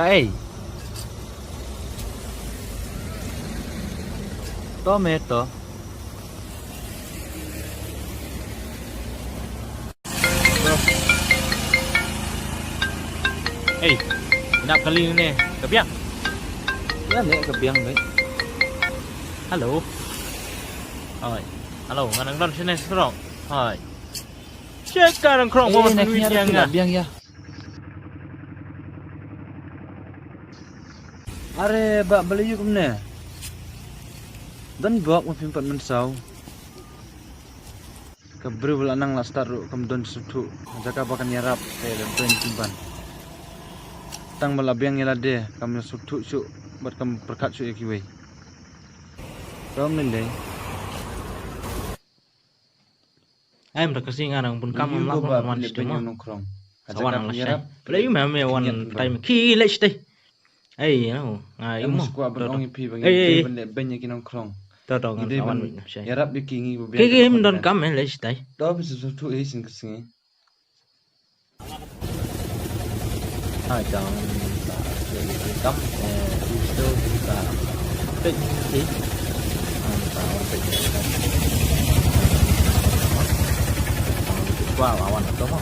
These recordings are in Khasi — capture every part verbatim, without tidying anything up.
Kaei? Tomato. Ei, ina kali ne? Ka biang. Ïa ne ka biang ne. Hello. Hoi. Hello, nga nang don shane strong. Hoi. Check ka nang krong. Ei, ba ne ngi ïa nga biang ïa. Are ba balei ïa kumne. Don bok ma phim pat mynsaw. Ka briew ba la nang la start ruh kam don suthu. Jaka ba kan ïarap te da don pynban. Tang ba la biang ïa lade kam ïa suthu shuh bad kam pyrkhat shuh ïa kiwei. Kam lei lei. Ai mra kasi nga nang bun kam lam wan siteng mo. Sa wan lang siteng. Play me me wan time ki le siteng. Ai no nga imo. Sukwa ban ong ïa phi ba ngi dei ban leh beiñ ïa ki nongkrong. To to ngan sa wan beiñ na siteng. Ïarap ïa ki ngi ba biang. Ki ki im don kam eh leh siteng. To phi sa suthu eh sien ka sngi. Hai dong sa leh ïa ki kam eh isto ka peit ki. Sa wan peit ki kam. Wow awan to mo.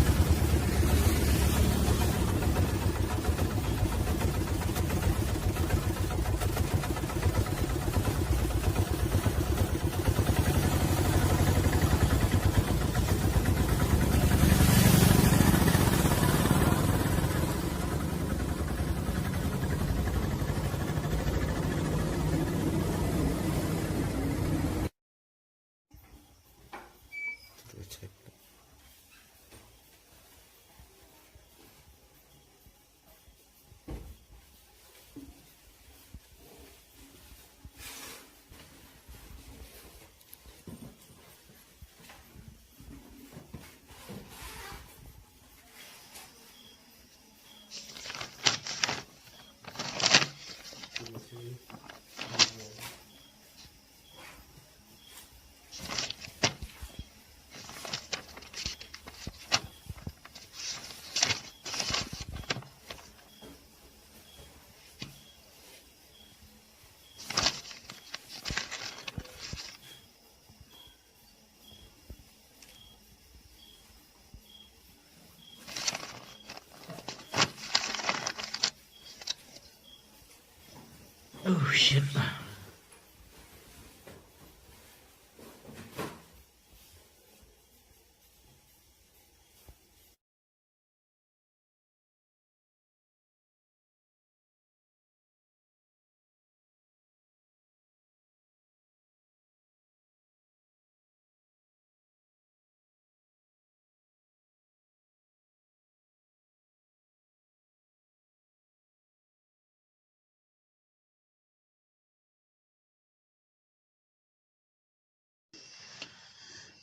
Oh shit.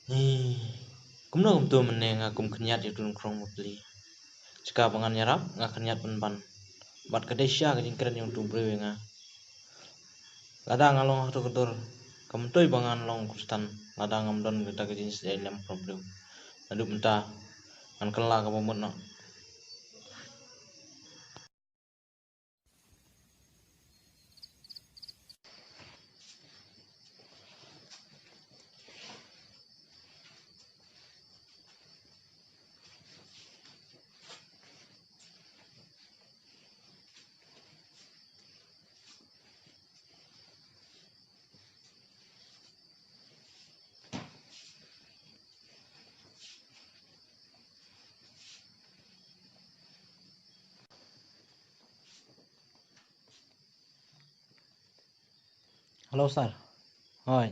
Ni kumno kumto mynne nga kum khynñiat ïa utu nongkrong bapli. Shika ba ngan ïarap nga khynñiat pynban. Bad ka dei shisha ka jingkren jong utu briew ïa nga. Lada nga long ha kato ka dur kam myntoi ba ngan long Khristan lada ngam don kata ka jingshah ïalam para briew. Naduh mynta ngan kylla kaba mut noh. Hello sir. Hooid.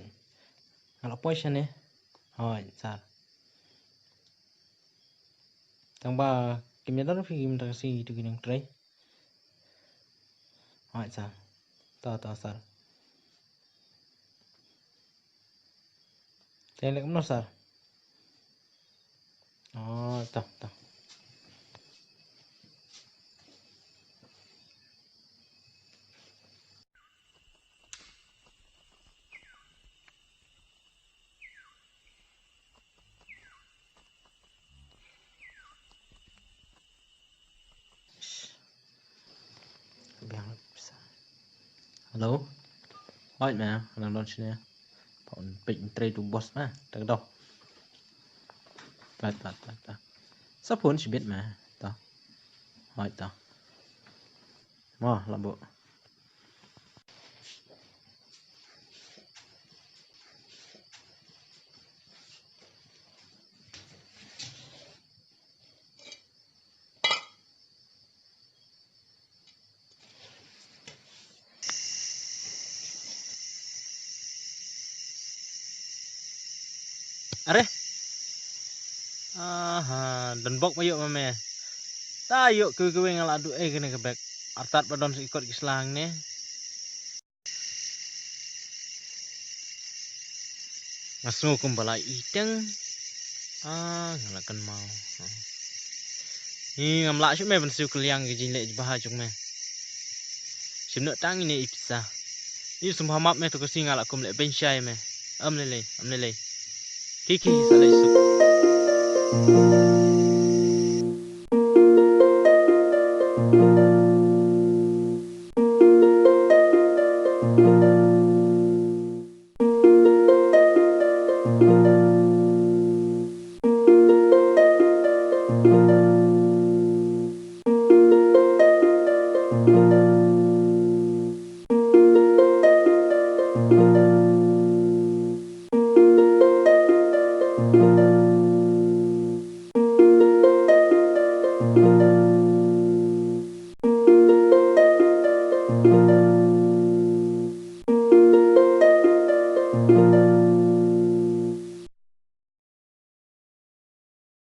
Nga la poi shane. Hooid sir. Tang ba kim ïa don phi kim tang si tu ki nang trei. Hoi sir. To to sir. Te lek mano sir. Oh, to to. Hello. Hoi ma, nang don shane. Pon pek trei tu boss ma. Tak do. Pat pat pat pat. Sa phone shibit ma. To. Hoi to. Mo, lambo. Are. Aha, don bok ma ïoh ma me. Ta ïoh kiwei kiwei nga la duh ei kane ka bek. Artat ba don sa ikot ki sla hangne. Nga sngew kumba la iteng. Ah, nga la kynmaw. Hi ngam lah shuh me ban siew kylliang ki jingleh jubha jong me. Shim noh tang ine i pisa. I sum hamap me to ka si nga la kum leh benshai me. Am lei lei, am lei lei. Ki ki sa lei suk.